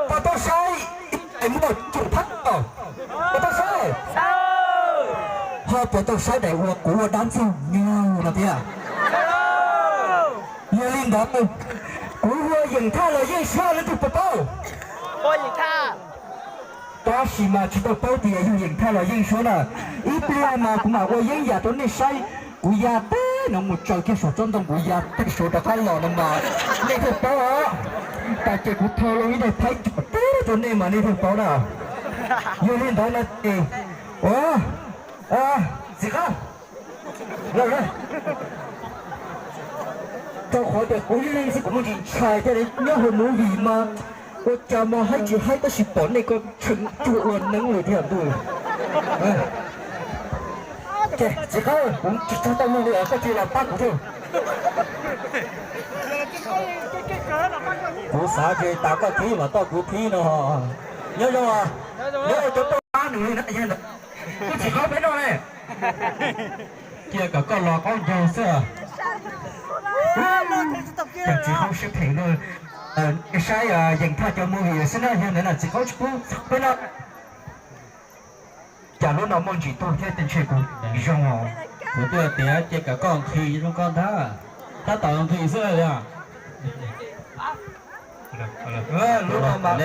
Puas tau saib ib daim muaj tsoom thab os? Puas tau saib? Ho puas tau saib daim uas kuv ua dab ntxwg nyoog no thiab? Yog li ntawd, kuv hu ua Yeem Thaj los Yeej Suab, leej twg puas paub? Tab sis mas tsis tau paub tias yog Yeem Thaj los Yeej Suab na. Ib pliag mas kuv mam ua yeeb yam rau nej saib. Kuv ya teb no mus tsaws kiag saum tsob ntoo, kuv ya teb suav rov qab los no mas nej thiaj paub os. Tas ces kuv thau los ib daim phaib cov teb rau nej mas nej thiaj paub na. Yog li ntawd no ces, ua, txiv qab, rau qhov tias kuv ib leeg xwb kuv muaj ntsis ntshai thiab, nyob hauv movie mas ua cas mas haib tsis haib tab sis pom nej ko tseem cuag ua neeb li thiab ntuj. Ces txiv qab, kuv tsis txog tau mloog li os, koj cia li los pab kuv thiab. Kuv xav tias tas koj thib mas toj kuv thib no. Nyob zoo, nyob zoo cov poj pab nws li na, kuv tsis qab peb noj ne. Cia kom koj los qaub ncaug xwb. Ces txiv qaub siab phem no, saib Yeem Thaj cov movie xwb na, yog ntawd na txiv qaub tsis pub peb noj. Cas lub no muaj ntsis tuag thiab, ntshe kuv zoo os. Kuv twb tias cia kom koj nqhis zoo koj ntag, tab tom nqhis xwb yog. Lub no mas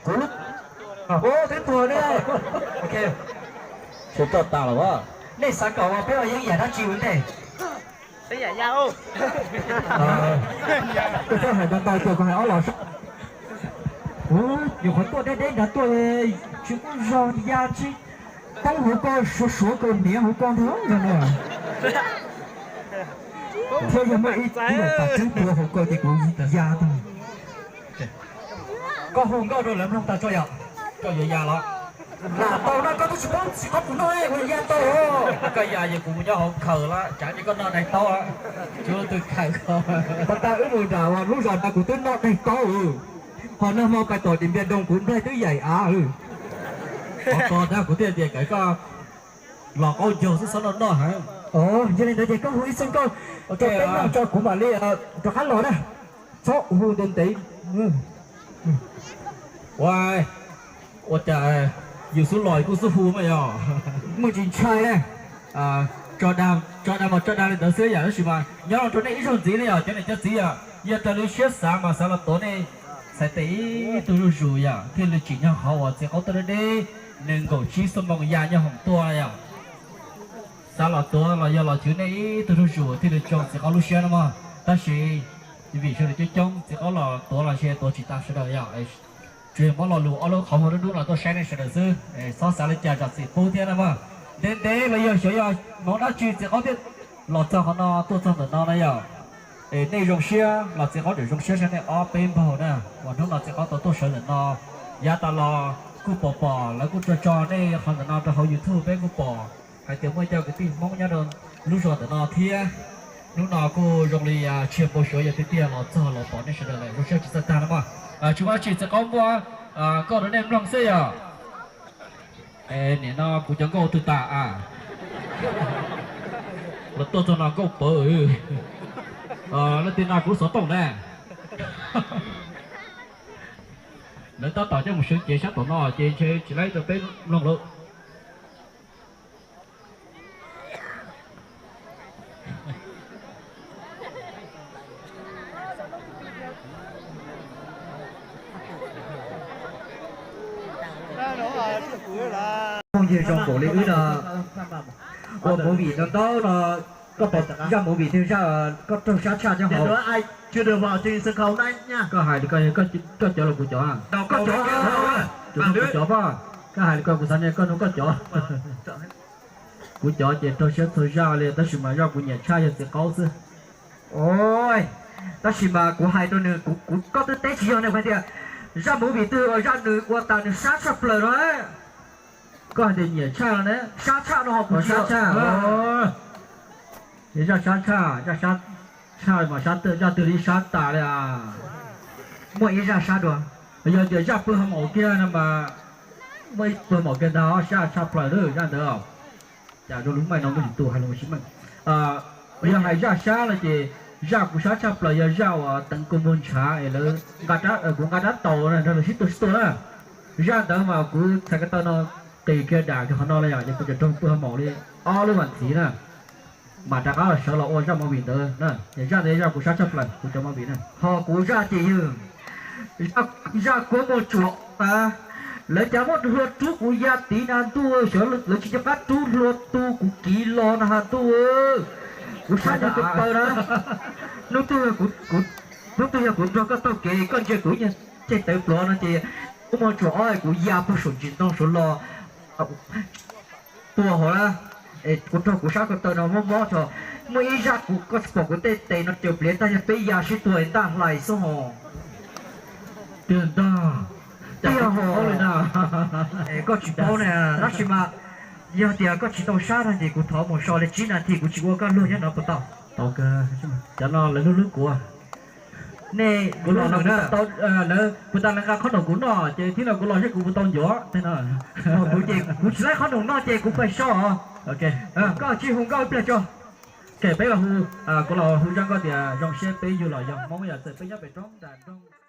kuv lub, ub, twb tuag ne. Sib toj tas los as. Nej xav kom uas peb ua yeeb yam dab tsi ua ntej? Koj txhob hais ntau ntau, kuv hais ob los. Ub, nyuam qhuav tuaj deb deb nrad tuaj, tsis muaj zog ya tsis poob hauv ko, suav suav ko hniav hauv ko ntag no. Thiab yog muaj ib tug tas tseeb tuav hauv ko ces kuv ya tag. Koj hu nkauj rau lawv mloog tas tso yom. Koj yuav ya los? Lam tau no koj twb tsis paub txiv qaub kuv noj ua ya tau. Koj ya ces kuv mus nyob hauv khaws lawm, tsam ces koj noj daig taub. Tsuav twg khaws koj. Pas tas wb mus nram lub zos ntawd kuv twb noj daig taub. Ho nag hmo pais tom Điện Biên Đông kuv nplaig twb yaim av. Qhov ko tab kuv thiaj tias kom koj los qaub ncaug xwb, txhob noj noj heev. Yog li ntawd ces koj hu ib txoj nkauj rau peb mloog tso kuv mam li rov qab los na. Txhob hu ntev ntev. Ua, ua cas yus xub los kuj xub hu mas yog muaj tsis ntshai na. Tso dag, tso dag mas tso dag li ntawd xwb yom, tab sis mas nyob rau nej ib zaug ntxiv na yom, cov niam cov txiv yom, yog raws li siab xav mas xav los tuav nej txhais tes ib tug zuj zus yom, thiaj li tsim nyog qhov uas txiv qaub tuaj deb deb nees nkaum tsib xuab moos ya nyob hoom tuaj yom. Xav los tuav los yog los chwv nej ib tug zuj zus thiaj li tsoo txiv qaub lub siab no mog. Tab sis vim sawv daws coob coob txiv qaub los tuav los ntshe tuav tsis tau sawv daws yom. Tsuas yog muab lo lus ob lub qhov muag dub dub no tuaj saib nej sawv daws xwb, txhob xav li cas zam txim pub thiab na mog. Ntev ntev los yog xyov yog hmoov dab tsi txiv qaub thiaj los txog qhov no tuaj txog ntawm no na yom. Es nej zoo siab los txiv qaub tseem zoo siab saib nej ob peb npaug na, uas hnub no txiv qaub tau tuaj sawv ntawm no. Yav tas los kuj pom pom lawv kuj tso tso nej qhov ntawm no rau hauv YouTube peb kuj pom hais tias muaj cov kwv tij Hmoob nyob rau lub zos ntawm no thiab. Hnub no kuj zoo li tsis npau suav yog tiag tiag los txog los pom nej sawv daws lawm, zoo siab tsis txawj tag no mog. Tsis muaj dab tsi txiv qaub muab koj rau nej mloog xwb yom. Nim no kuv cov nkauj twg tas a? Los tuaj txog no nkauj pawv. Leej twg no kuv xov tooj na. Lawv tab tom coj mus sawv cev sab tom no ces ntshe tsis laib rau peb mloog lawm. Phooj ywg zoo nkaus li wb no, ua movie no tau no, koj pom zaj movie twg zaj koj raug sab tshaj nyob hauv? Koj hais li ko, koj cov los kuv cov? Kuv cov poj, koj hais li ko kuv xav tias koj nug koj cov. Kuv cov ces raug siab txhua zaj li tab sis mas zaj kuv nyiam tshaj yog txiv qaub xwb. Tab sis mas kuv hais rau nws, kuv, koj twb teb tsis yog ne, kuv hais tias zaj movie twg zaj nws ua tas nws sab tshaj plaws no. Koj hais tias nyiam tshaj no ne, sab tshaj no ho kuv tsis sab tshaj. Zaj sab tshaj, zaj sab tshaj mas sab, zaj twg li sab tas li. Muaj ib zaj sab dua, yog tias zaj pw hoo maum kiag no mas, muaj ib pw maum kiag ntag, sab tshaj plaws lawm zaj ntawd. Cas zoo lub maij no muaj tsis tu hais lus tsis meej. Yog hais zaj sab no ces Zaj kuv sab tshaj plaws yog zaj uas teev kua muag ntshav es lawv, kuv nqa rab taus nrog lawv sib tua sib tua na. Zaj ntawd mas kuv txhais ko taw no qis kiag dam kiag qhov no los yom, ces kuv cov roog pw ho maum li ob lub vas ntxiv na, mam rov qab los sawv los ua zaj movie ntawd na. Zaj ntawd zaj kuv sab tshaj plaws kuv cov movie na. Ho kuv zaj ces yog zaj kuab muag tsuam na, lawv cas muab hlua rub kuv ya tid na ntuj, xyov lawv tsis nco qab rub hlua tu kuv kiv los na ha ntuj. Kuv sab nyuag ko taw na, hnub twg, hnub twg yog kuv nrog koj taug kev koj ntsia kuv ib nyuag ceg tawv pluav no ces kuab muag tsuam ob kuv ya puag saum ntsis ntoo saud los tua hauv na. Es kuv raug kuv sab ko taw no mob mob tso. Muaj ib zaj kuv, koj tsis pom kuv tej tes no caws pliav tag yog peb ya sib tua ntaj hlais xwb hos. Tiag ntag. Tiag hos. Koj tsis paub na, tab sis mas yog tias koj tsis tau sab no ces kuv thov mus so li tsib nas this kuv tsis ua koj luag nyob no puas tau? Tau kawg. Cov no lawv hlub hlub kuv. Nej kuv los no kuv tau, lawv puas tas lawv nqa qhob noom kuv noj ces thiab no kuv los seb kuv puas tau ncuav tej no. Kuv ces kuv tsis laib qhob noom noj ces kuv pais so. Koj tsis hu nkauj ib pliag tso. Ces peb los hu, kuv los hu zaj nkauj tias zoo siab peb yug los yog Hmoob yom, txawm peb nyob pem roob nram nroog.